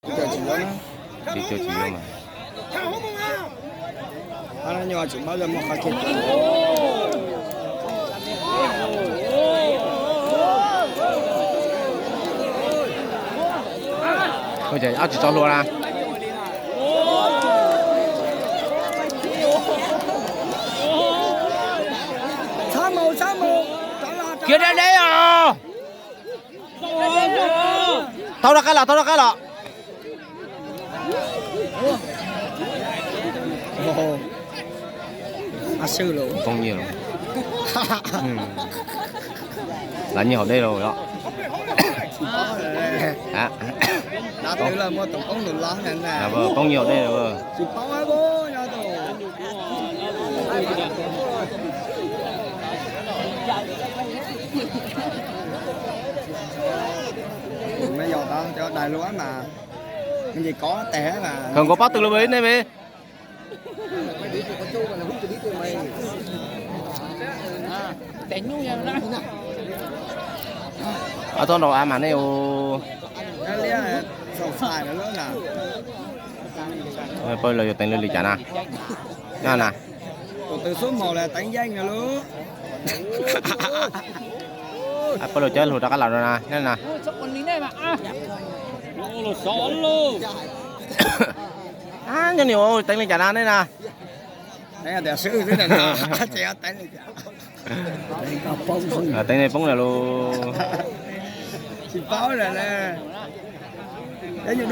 Tsis cua tsis yuav mas. Ua cas ob tsis tso hlua na. Khiav deb deb os. Tau rov qab los, tau rov qab los. Poob nyiaj los. Lav nyiaj hauv dej los. Poob nyiaj hauv dej los. Khaws nkaus pob tw los nej me. Ob tsob nrau av mas nej ua. Pab los yuav teev li cas na? Na na. Pab los cov hluas rov qab los no na, na na. Nyob ni ua teev li cas na nej na. Teev nej poob lawm lauj. Tsis paub lawm. Yog